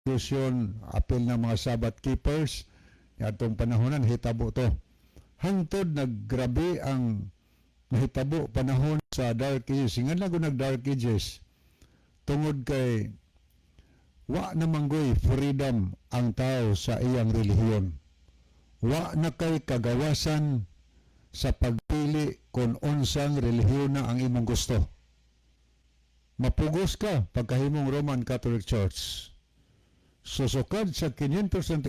Persecution, apil ng mga Sabbath keepers, atong panahonan hitabo to. Hangtod naggrabe ang nahitabo panahon sa Dark Ages. Ngan lang nag Dark Ages tungod kay wa na manggoy freedom ang tao sa iyang relihiyon. Wa na kay kagawasan sa pagpili kung unsang relihiyon na ang imong gusto. Mapugos ka pagkahimong Roman Catholic Church. Susukad sa 528,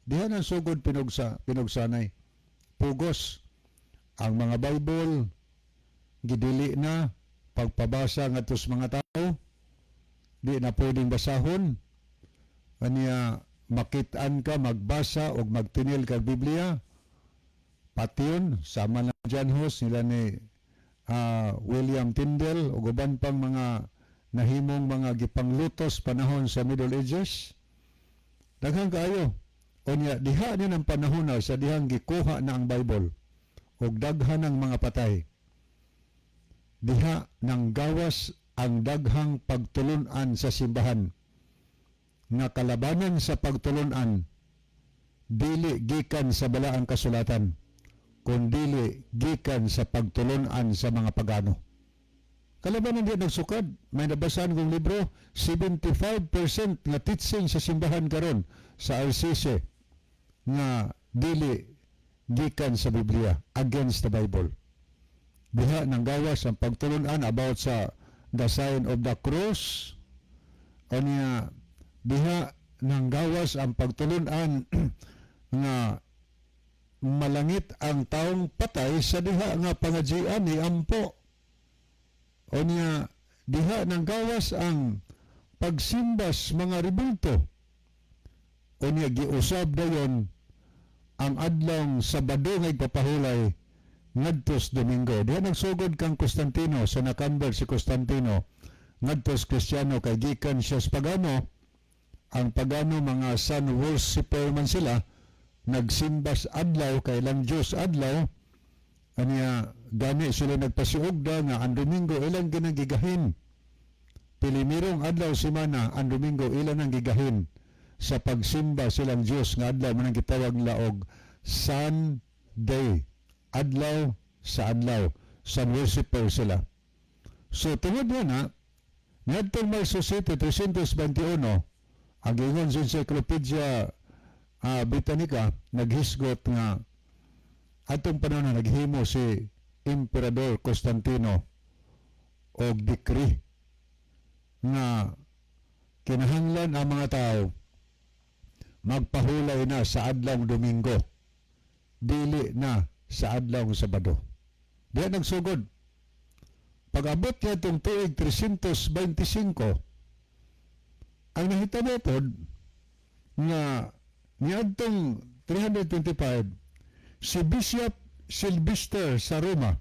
diha nang sugod pinugsanay. Pugos ang mga Bible, gidili na pagpabasa ngadto sa mga tao, di na pwedeng basahon. Kanya makitaan ka magbasa o magtinil kag Biblia, patyon sama na John Hus nila ni William Tyndale ug uban pang mga nahimong mga gipanglutos panahon sa Middle Ages. Daghan kaayo. Unya diha ni ng panahon na sa dihang gikuha na ang Bible ug daghan ng mga patay, diha nang gawas ang daghang pagtulunan sa simbahan nga kalabanan sa pagtulunan dili gikan sa balaang kasulatan kun dili gikan sa pagtulunan sa mga pagano. Kalabanan di nagsukad. May nabasahan kong libro, 75% nga teaching sa simbahan karon sa RCC nga dili gikan sa Biblia, against the Bible. Diha nang gawas ang pagtulunan about sa the sign of the cross. Unya diha nang gawas ang pagtulunan nga malangit ang taong patay sa diha nga pangajian ni Ampo. Unya diha nang gawas ang pagsimbas mga rebulto. Unya giusab dayon ang adlong Sabado nga igpapahulay ngadtos Domingo. Diha nagsugod kang Constantino, sa na-convert si Constantino ngadtos Kristiyano kay gikan siya sa pagano. Ang pagano, mga sun worshipper man sila, nagsimbas adlaw kay lang Diyos adlaw. Anya gani sila nagpasiugda nga ang Domingo ilang ginagigahin. Pilimirong adlaw semana, ang Domingo ilan ang gigahin sa pagsimba silang Diyos nga adlaw man ang gitawag nila og Sunday. Adlaw sa adlaw. Sun worshipper sila. So tungod niya na, ngadtong Marso City 321, ang ingon sa Encyclopedia Britannica, naghisgot nga atong panahon na naghimo si Emperador Constantino og decree nga kinahanglan ang mga tao magpahulay na sa adlawng Domingo, dili na sa adlawng Sabado. Diya nagsugod. Pag-abot niya itong tuig 325, ang nahitabo pod nga niadtong 325, si Bishop Sylvester sa Roma,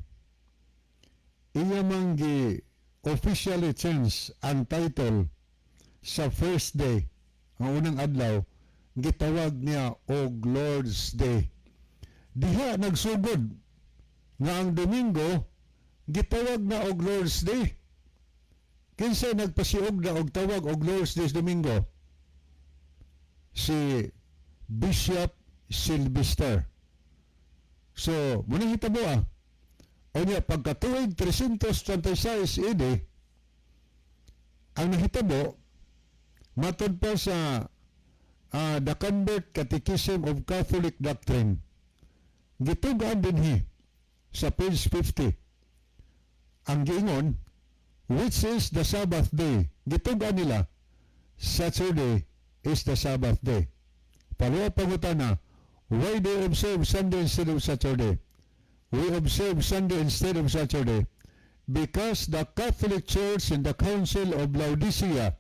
iya mang gi officially change ang title sa first day, ang unang adlaw, gitawag niya og Lord's Day. Diha nagsugod nga ang Domingo gitawag na og Lord's Day. Kinsa nagpasiog na og tawag og Lord's Day sa Domingo? Si Bishop Sylvester. So, muna hitabo ah. Unya, pagkatuig 326 AD, ang nahitabo, matod pa sa The Convert Catechism of Catholic Doctrine, gitugaan dinhi sa page 50, ang giingon, "Which is the Sabbath day?" Gitugaan nila, Saturday is the Sabbath day. Pareho pangutana, "Why do you observe Sunday instead of Saturday?" "We observe Sunday instead of Saturday because the Catholic Church in the Council of Laodicea,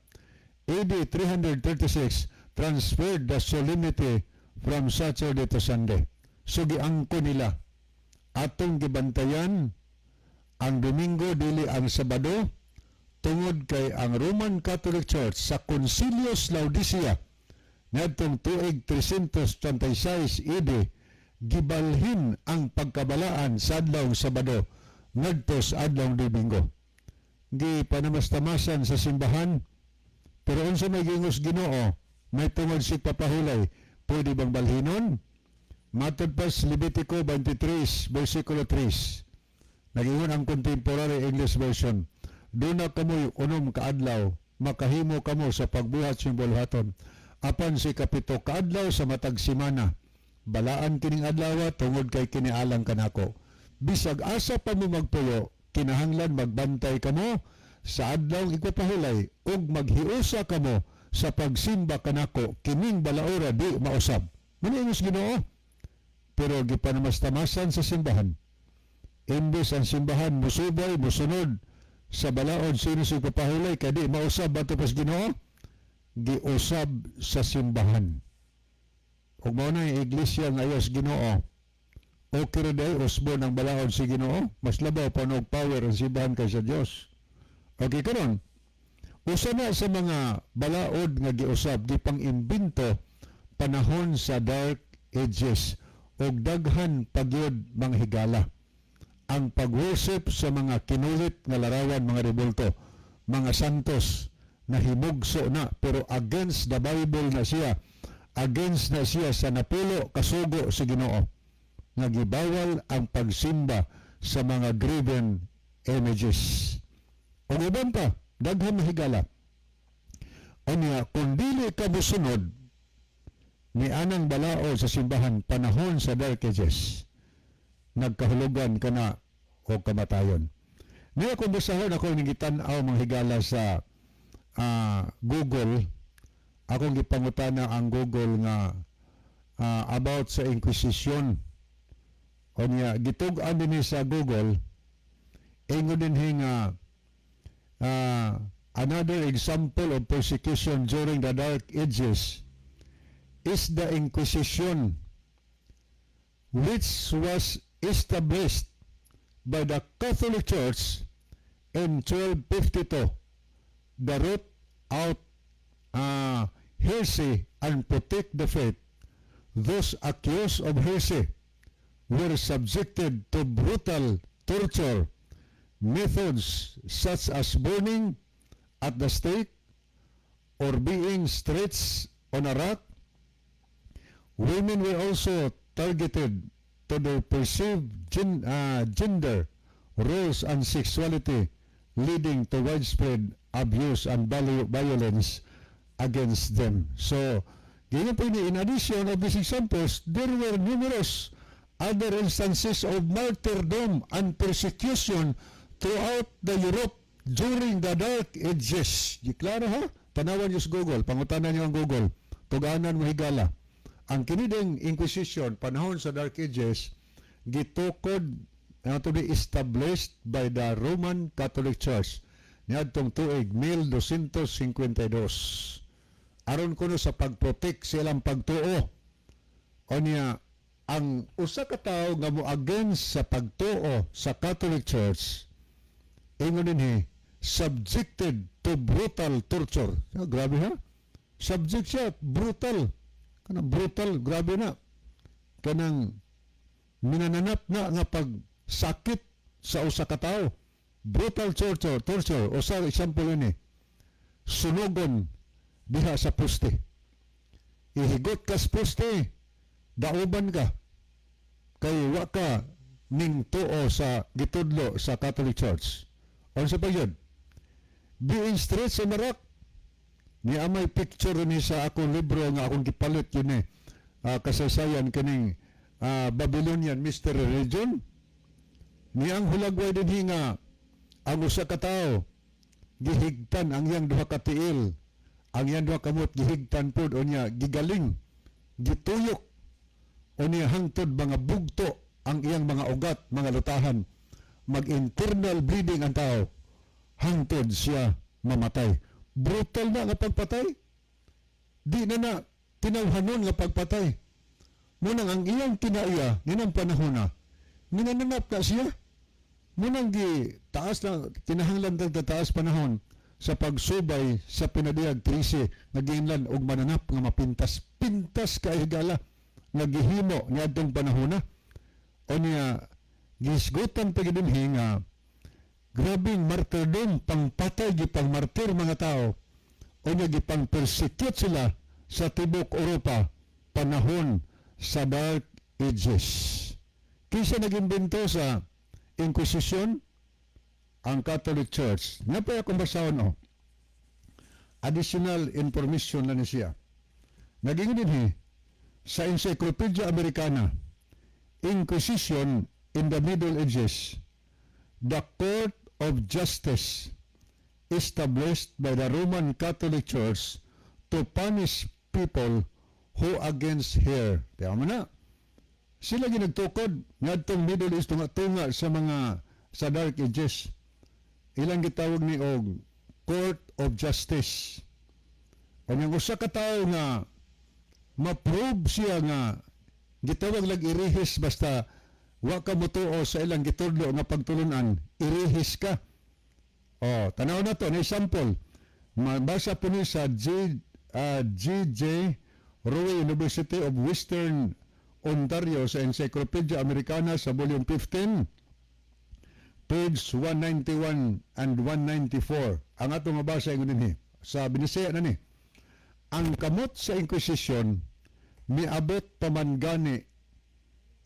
AD 336, transferred the solemnity from Saturday to Sunday." So giangko nila atong gibantayan ang Domingo, dili ang Sabado, tungod kay ang Roman Catholic Church sa Concilios Laodicea ngadtong tuig 336 AD gibalhin ang pagkabalaan sa adlaw Sabado ngadto sa adlaw Domingo. Gipanamastamasan sa simbahan. Pero unsa may giingon sa Ginoo, may tungod sa papahulay, pwede bang balhinon? Matod pa sa Levitico 23, versikulo 3. Nagingon ang Contemporary English Version, "Duna kamoy 6 ka adlaw, makahimo kamo sa pagbuhat sa buluhaton. Apan si 7 ka adlaw sa matag simana, balaan kining adlaw tungod kay kinialang kanako. Bisag asa pa mo magpuyo, kinahanglan magbantay kamo sa adlaw igpapahulay ug maghiusa kamo sa pagsimba kanako. Kining balaura di mausab." Mao Ginoo. Pero gipanamastamasan sa simbahan. Imbes ang simbahan musubay, musunod sa balaod sino sa ipapahulay kay di mausab bato pas Ginoo, giusab sa simbahan. Ug mao na yung iglesia nga ayaw sa Ginoo. Okay ra day usbon ang balaod si Ginoo, mas labaw pa og power ang simbahan kaysa Dios. Okay, karon usa na sa mga balaod nga giusab, gipang-imbento panahon sa Dark Ages og daghan pagyud, mga higala, ang pag-worship sa mga kinulit nga larawan, mga rebulto, mga santos na himugso na, pero against the Bible na siya, against na siya sa napulo kasugo sa Ginoo nga gibawal ang pagsimba sa mga graven images ug uban pa, daghan, mahigala. Unya kung dili ka mosunod ni anang balaod sa simbahan panahon sa Dark Ages, nagkahulugan ka na o kamatayon. Niya kung basahon ako ning gitan-aw, mga higala, sa Google, akong gipangutana ang Google nga about sa Inquisition. Unya gitug-an dinhi sa Google, ingon dinhi nga another example of persecution during the Dark Ages is the Inquisition, which was established by the Catholic Church in 1252 to root out heresy and protect the faith. Those accused of heresy were subjected to brutal torture methods such as burning at the stake or being stretched on a rack. Women were also targeted to their perceived gender roles and sexuality, leading to widespread abuse and violence against them. So, ganyan po ini, in addition of these examples, there were numerous other instances of martyrdom and persecution throughout the Europe during the Dark Ages. Di klaro ha? Tanawan niyo sa Google, pangutanan niyo ang Google. Tuganan mo, higala. Ang kini ding Inquisition panahon sa Dark Ages gitukod to be established by the Roman Catholic Church niadtong tuig 1252 aron kuno sa pagprotect sa ilang pagtuo. Unya ang usa ka tawo nga mo against sa pagtuo sa Catholic Church, ingon dinhi, subjected to brutal torture. Ah, grabe ha, subject siya brutal, kanang brutal, grabe na, kanang minananap na nga pagsakit sa usa ka tawo, brutal torture. Torture, usa example ini, sunugon diha sa poste, ihigot ka sa poste, dauban ka kay wa ka ning tuo sa gitudlo sa Catholic Church. Unsa pa yun, being stretched sa rack. Ni amay picture ni sa akong libro nga akong gipalit yun eh, kasaysayan kining Babylonian Mystery Religion. Ni ang hulagway din nga ang usa ka tawo gihigtan ang iyang duha ka tiil, ang iyang duha kamot gihigtan pod, unya gigaling, gituyok, unya hangtod mga bugto ang iyang mga ugat, mga lutahan, mag internal bleeding ang tao hangtod siya mamatay. Brutal na nga pagpatay, di na na tinawhanon nga pagpatay. Munang ang iyang kinaiya ninang panahon na minananap na siya, munang gi taas na kinahanglan tag taas panahon sa pagsubay sa pinadiyag 13 nga giinlan og mananap nga mapintas pintas kay, higala, nga gihimo niadtong panahon na. Unya gisgutan pa gid dinhi nga grabeng martyrdom, pangpatay, gipang martir mga tao. O gipang persecute sila sa tibok Europa panahon sa Dark Ages. Kinsa nag-imbento sa Inquisition? Ang Catholic Church. Naa pa akong basahon, oh. Additional information na ni siya. Naging dinhi sa Encyclopedia Americana, Inquisition in the Middle Ages, the Court of Justice established by the Roman Catholic Church to punish people who against her. Tiyan mo na. Sila ginagtukod ngadtong Middle East, tunga-tunga sa mga sa Dark Ages. Ilang gitawag ni og Court of Justice. Kanyang usa ka tawo nga ma-prove siya nga gitawag lag irihis, basta wa ka motuo sa ilang gitudlo nga pagtulunan, irihis ka. Oh, tanaw na to, na sample. Mabasa po ni sa GJ Rowe, University of Western Ontario, sa Encyclopedia Americana sa volume 15, page 191 and 194. Ang atong mabasa ingon dinhi sa Binisaya na ni. Ang kamot sa Inquisition miabot pa man gani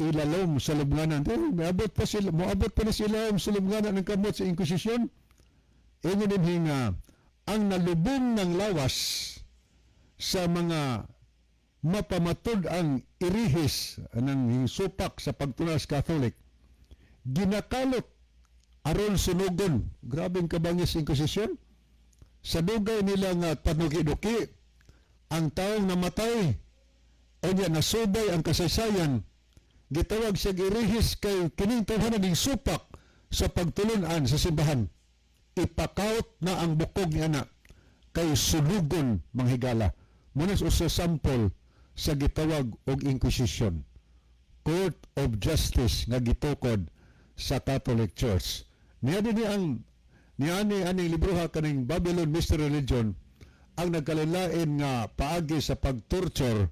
ilalom sa lubnganan. Eh, miabot pa sila, moabot pa na sila sa lubnganan ng kamot sa Inquisition. Ingon dinhi nga ang nalubong ng lawas sa mga mapamatud ang irihis ng supak sa pagtunas Catholic, ginakalot aron sunugon. Grabeng kabangis Inquisition. Sa dugay nila nga panuki-duki, ang taong namatay o niya nasubay ang kasaysayan, gitawag siya irihis kay kining tawhana ning supak sa pagtulunan sa simbahan. Ipakaut na ang bukog ni ana kay sunugon, mga higala. Muna usa sample sa gitawag og Inquisition. Court of Justice nga gitukod sa Catholic Church. Niya din ang niani aning libroha kaning Babylon Mystery Religion ang nagkalilain nga paagi sa pagtorture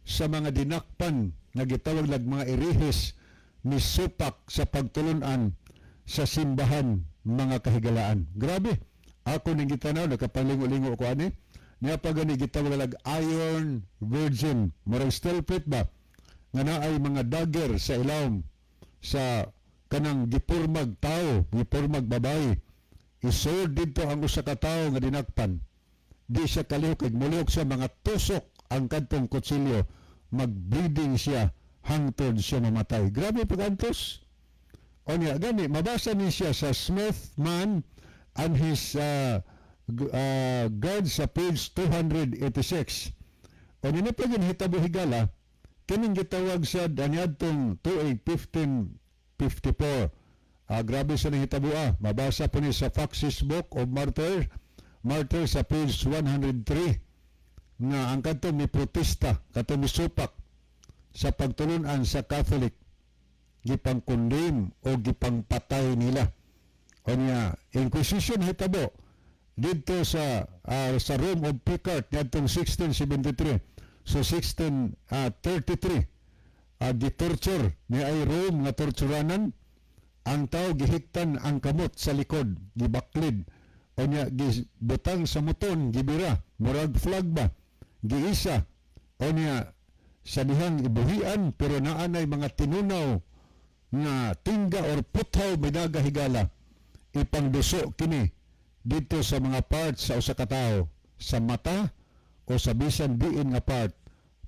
sa mga dinakpan nga gitawag lag mga irihis ni supak sa pagtulunan sa simbahan, mga kahigalaan. Grabe. Ako ning gitanaw, nakapalingo-lingo ko ani. Niya pa gani gitawag lag Iron Virgin. Murag steel plate ba? Nga naay mga dagger sa ilawom sa kanang gipurmag tao, gipurmag babae. Isod dito ang usa ka tawo nga dinakpan. Di siya kalihok kay mulihok siya, mga tusok ang kadtong kutsilyo, mag-bleeding siya hangtod siya mamatay. Grabe pagantos. O niya, gani, mabasa ni siya sa Smith Man and His Guard sa page 286. O niya pa hitabo, higala, kining gitawag sa danyadtong tuig 1554. Ah, grabe sa nahitabo ah. Mabasa po ni sa Fox's Book of Martyr sa page 103 nga ang kadto mi protesta, kadto mi supak sa pagtulunan sa Catholic, gipang-condemn o gipangpatay nila. O niya, Inquisition hitabo dito sa Room of Picard ngadtong 1673. So 1633 gitorture ni ay Rome nga torturanan ang tao, gihiktan ang kamot sa likod, gibaklid, o niya gibutang sa muton, gibira murag flag ba, giisa, o niya sa dihang ibuhian pero naanay mga tinunaw nga tingga or puthaw, minaga, higala, ipangduso kini dito sa mga parts sa usa ka tawo, sa mata o sa bisan diin nga part,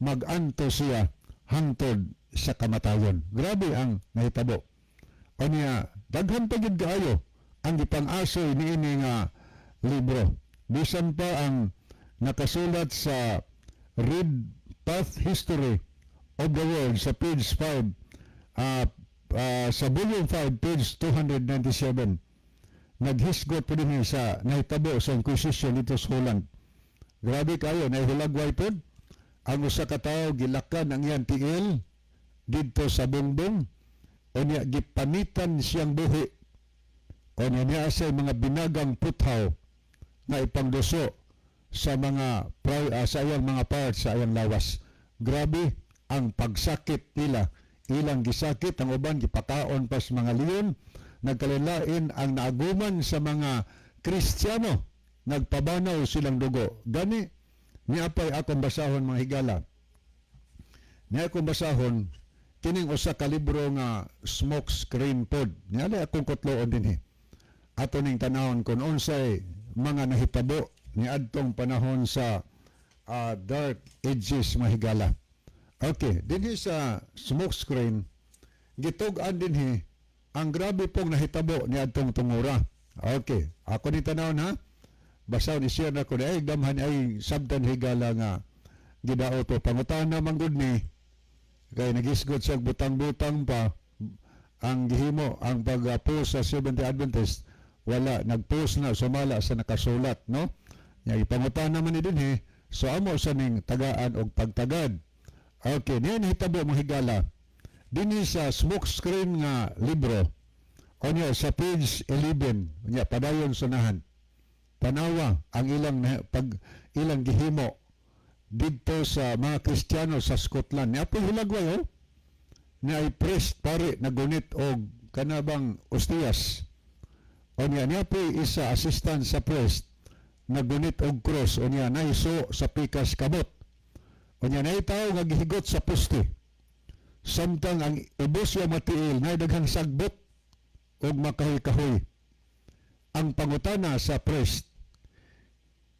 maganto siya hangtod sa kamatayon. Grabe ang nahitabo. O niya, daghan pa gid kaayo ang gipang-asoy niini nga libro, bisan pa ang nakasulat sa Read Path History of the World sa page 5, sa volume 5, page 297, naghisgot po din sa nahitabo sa Inquisition dito sa Holland. Grabe kayo, nahihulagway pod. Ang usa ka tawo, gilakan ang iyang tiil didto sa bungbong o niya gipanitan siyang buhi o niya niya sa mga binagang puthaw nga ipangduso sa iyang mga parts sa iyang lawas. Grabe ang pagsakit nila. Ilang gisakit ang uban, gipakaon pa sa mga leon. Nagkalilain ang naaguman sa mga Kristiyano. Nagpabanaw silang dugo. Gani, niapay akong basahon, mga higala. Niya akong basahon, kining usa ka libro nga Smoke Screen pod. Niya akong kutloon dinhi. Ato ning tanawon kung unsay mga nahitabo niadtong panahon sa Dark Ages, mga higala. Okay, dinhi sa Smoke Screen, gitug-an dinhi ang grabe pong nahitabo niadtong tungura. Okay, ako ni tanawon ha. Basta ni-share na ko ni ay damhan ay sabtan, higala, nga gidaot o pangutana man gud ni kay nagisgot siya butang-butang pa ang gihimo ang pag-post sa Seventh-day Adventist. Wala nag-post na sumala sa nakasulat, no? Nya ipangutana man ni dinhi, so amo sa ning tagaan og pagtagad. Okay, niya nahitabo, mga higala, dinhi sa Smoke Screen nga libro. Onya sa page 11, nya padayon sunahan, tanawa ang ilang pag ilang gihimo didto sa mga Kristiyano sa Scotland. Niya po hilagway oh. Niya ay priest, pare, nagunit og kanabang ostiyas. O niya niya po isa assistant sa priest nagunit og cross, o niya naiso sa pikas kamot. O niya nay tawo nga gihigot sa poste. Samtang ang ubos ya matiil nay daghang sagbot og makahoy-kahoy. Ang pangutana sa priest,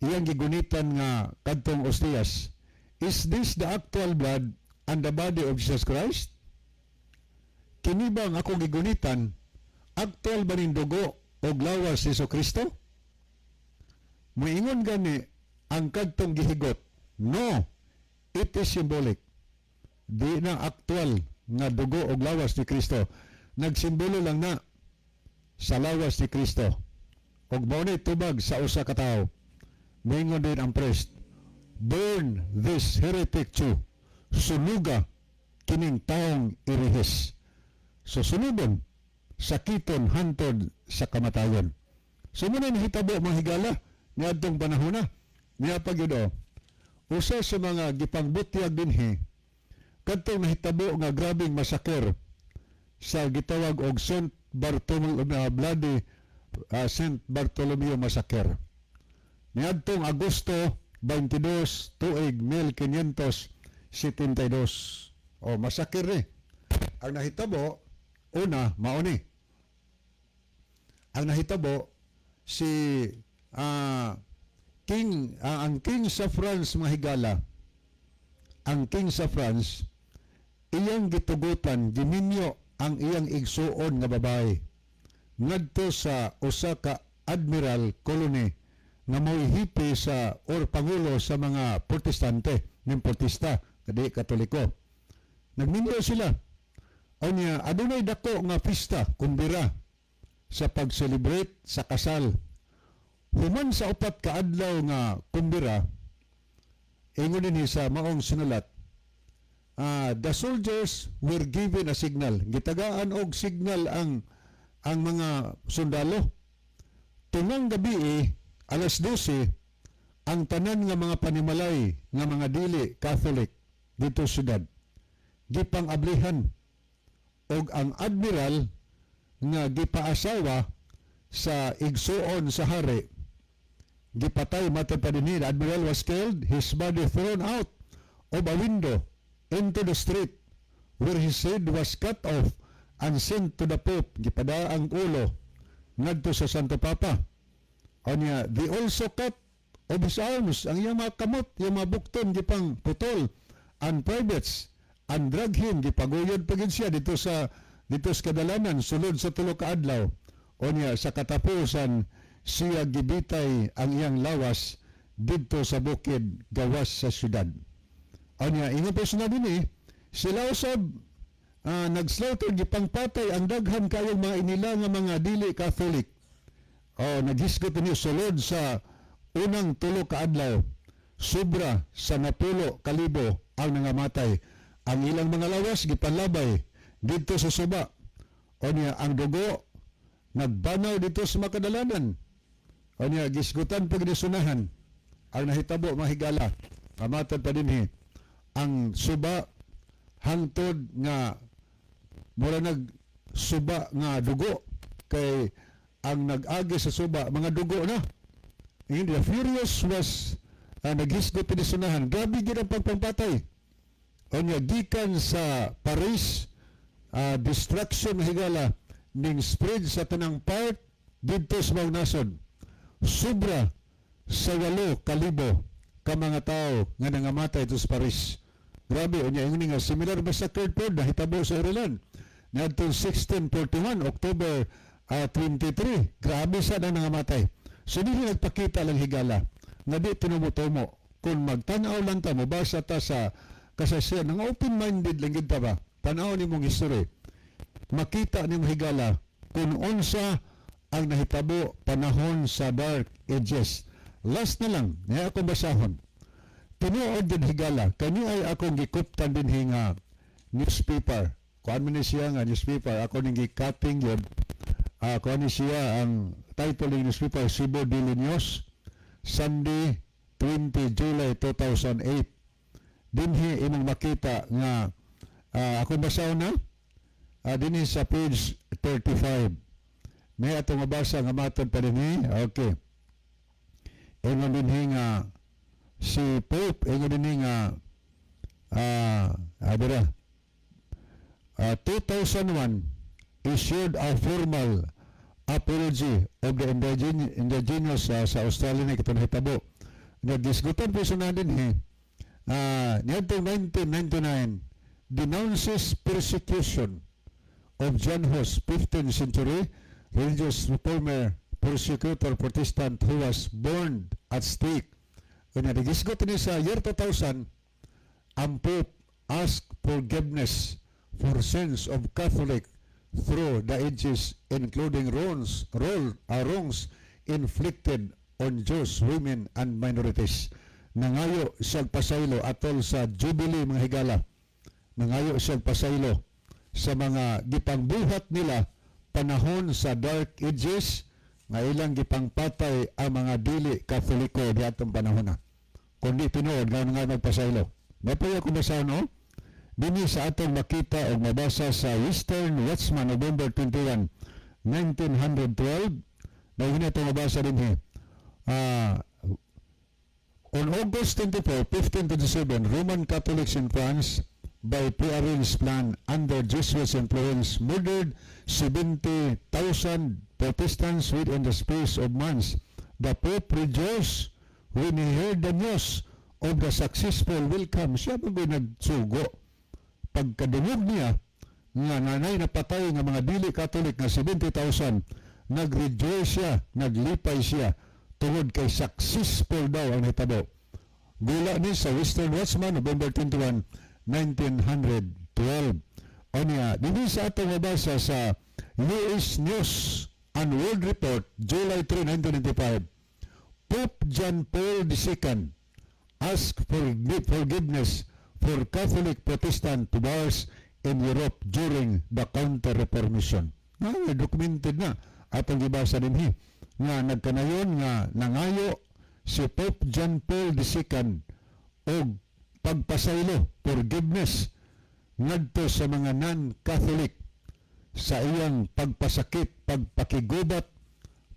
iyang gigunitan nga kadtong ostiyas, "Is this the actual blood and the body of Jesus Christ?" Kini ba ang akong gigunitan, actual ba ning dugo og lawas ni Kristo? Moingon gani ang kadtong gihigot, "No, it is symbolic." Di na actual nga dugo og lawas ni Kristo. Nagsimbolo lang na sa lawas ni Kristo. Og mao ni tubag sa usa ka tawo. Moingon din ang priest, "Burn this heretic too." Sunuga kining taong irihes. So sunugon, sakiton hantod sa kamatayon. So muna nahitabo, mga higala, niadtong panahon na. Niya pa gyud oh. Usa sa mga gipangbutyag dinhi kadtong nahitabo nga grabeng massacre sa gitawag og Saint Bartolomeo Bloody Saint Bartolomeo Massacre. Niadtong Agosto 22 tuig 1572. O massacre ni. Ang nahitabo una mao ni. Ang nahitabo si King ang King sa France, mga higala. Ang King sa France iyang gitugutan, giminyo ang iyang igsuon nga babae ngadto sa usa ka admiral colony nga mo'y hepe sa or pangulo sa mga Protestante ning protesta kadi Katoliko. Nagminyo sila. Unya adunay dako nga pista, kumbira sa pag-celebrate sa kasal. Human sa 4 ka adlaw nga kumbira, ingon dinhi sa maong sinulat, the soldiers were given a signal. Gitagaan og signal ang mga sundalo. Tungang gabi eh, alas 12, ang tanan nga mga panimalay nga mga dili Catholic dito sa syudad gipang-ablihan og ang admiral nga gipaasawa sa igsuon sa hari gipatay. Matod pa dinhi, the admiral was killed, his body thrown out of a window into the street, where his head was cut off and sent to the Pope. Gipada ang ulo ngadto sa Santo Papa. Unya, they also cut of his arms, ang iyang mga kamot, iyang mga bukton, gipang putol, and privates, and drag him, gipaguyod pa gid siya dito sa kadalanan, sulod sa 3 ka adlaw. Unya, sa katapusan, siya gibitay ang iyang lawas didto sa bukid gawas sa syudad. Unya, ingon pa sila dinhi, sila usab nagslaughter, gipangpatay ang daghan kayong mga inila nga mga dili Catholic. Oh, naghisgot ni sulod sa unang 3 ka adlaw, sobra sa 10,000 ang nangamatay. Ang ilang mga lawas gipanlabay didto sa suba. Unya ang dugo nagbanaw dito sa makadalanan. Unya gisgutan pag sunahan ang nahitabo, mga higala. Pamatod pa dinhi ang suba hangtod nga mura nag suba nga dugo kay ang nag-agi sa suba mga dugo na. In the furious was naghisgot ini sunahan. Grabe gid ang pagpampatay. Unya gikan sa Paris, destruction, higala, ning spread sa tanang part didto sa mga nasod. Sobra sa 8,000 ka mga tao nga nangamatay dito sa Paris. Grabe, unya ingon nga similar massacre pod nahitabo sa Ireland ngadtong 1641, October 23. Grabe sa na nangamatay. So dili nagpakita lang, higala, nga di tinumo-tumo. Kung magtanaw lang ta, mobasa ta sa kasaysayan, nga open-minded lang gid ta ba? Tanaw nimong history. Makita nimo, higala, kung unsa ang nahitabo panahon sa Dark Ages. Last na lang, na ako basahon. Tinuod din, higala, kani ay akong gikuptan din nga newspaper. Kuan man ni siya nga newspaper, ako ning gi-cutting yun. Kuan ni siya ang title ng newspaper, Cebu Daily News, Sunday 20 July 2008. Dinhi imong makita nga ako basahon na dinhi sa page 35. May atong mabasa nga matod pa dinhi. Okay. Ingon dinhi nga si Pope, ingon dinhi nga dira. 2001 issued a formal apology of the indigenous sa Australia na kitong nahitabo. Nagdisgutan po sa dinhi. Niadtong 1999 denounces persecution of John Huss, 15th century religious reformer, persecutor Protestant who was burned at stake. Kanya nagisgot ni sa year 2000, ang Pope asked forgiveness for sins of Catholic through the ages, including wrongs inflicted on Jews, women, and minorities. Nangayo siya pasaylo atol sa Jubilee, mga higala. Nangayo siya pasaylo sa mga gipangbuhat nila panahon sa Dark Ages nga ilang gipangpatay ang mga dili Katoliko di atong panahon na. Kundi tinuod nga magpasaylo. Napaya ko basa, no? Dinhi sa atong makita o mabasa sa Western Watchman, November 21, 1912, na yun itong mabasa dinhi. On August 24, 1527, Roman Catholics in France, by prearranged plan under Jesuits' influence, murdered 70,000 Protestants within the space of months. The Pope rejoiced when he heard the news of the successful welcome. Siya pa ba nagsugo? Pagkadungog niya, nga nanay napatay nga mga dili Catholic nga 70,000, nag-rejoice siya, naglipay siya, tungod kay successful daw ang hitabo. Gula ni sa Western Watchman, November 21, 1912. O niya, dinhi sa atong mabasa sa US News and World Report, July 3, 1995, Pope John Paul II asked for forgiveness for Catholic Protestant wars in Europe during the Counter-Reformation. Na, documented na atong gibasa dinhi nga nagkanayon nga nangayo si Pope John Paul II og pagpasaylo, forgiveness, ngadto sa mga non-Catholic sa iyang pagpasakit, pagpakigubat,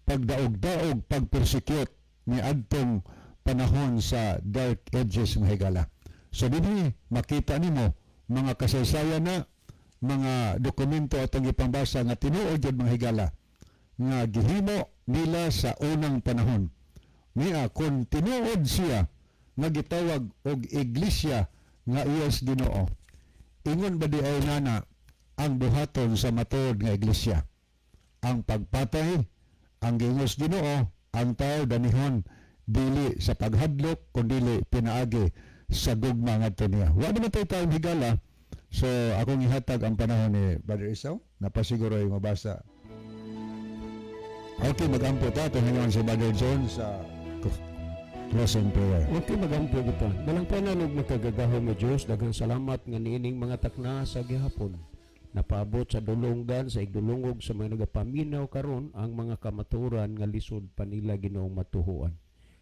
pagdaog-daog, pagpersecute ni adtong panahon sa Dark Ages, mga higala. So dinhi makita nimo mga kasaysayan na mga dokumento atong ipambasa nga tinuod yun, mga higala, nga gihimo nila sa unang panahon. Niya kung tinuod siya nga gitawag og iglesia nga iyas Ginoo. Ingon ba di ay nana ang buhaton sa matuod nga iglesia? Ang pagpatay, ang giingos Ginoo, ang tao danihon dili sa paghadlok kundi pinaagi sa gugma ngadto niya. Wa naman tayo tayong higala. So akong ihatag ang panahon ni Brother Isaw. Napasiguro ay mabasa. Okay, magampo ta ngayon si Brother John sa closing prayer. Okay, magampo kita. Dalang panan makagagahom nga Dios, daghang salamat nga niining mga takna sa gihapon. Napaabot sa dulonggan sa igdulongog sa mga nagapaminaw karon ang mga kamatuoran nga lisod pa nila, Ginoong, matuhuan.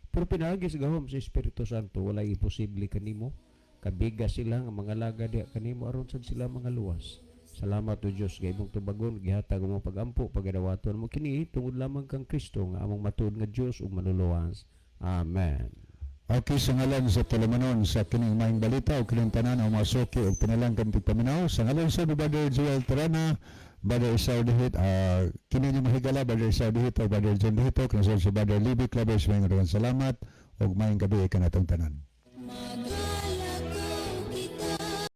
Pero pinaagi sa gahom sa Espiritu Santo, walay imposible kanimo. Kabiga sila nga mga laga diha kanimo aron sad sila mga luwas. Salamat o Dios nga imong tubagon, gihatag mo pagampo, pagadawaton mo kini tungod lamang kang Kristo nga among matuod nga Dios ug manluluwas. Amen. Okay, sa ngalan sa tulumanon sa kining maayong balita o kining tanan ang mga suki o pinalanggang tigpaminaw, sa ngalan sa Brother Joel Terana, Brother Isao Dihit, kini niyo mahigala, Brother Isao Dihit o Brother John Dihito, kinasol si Brother Libby Clavers, maayong salamat ug maayong gabi kanatong tanan. Mag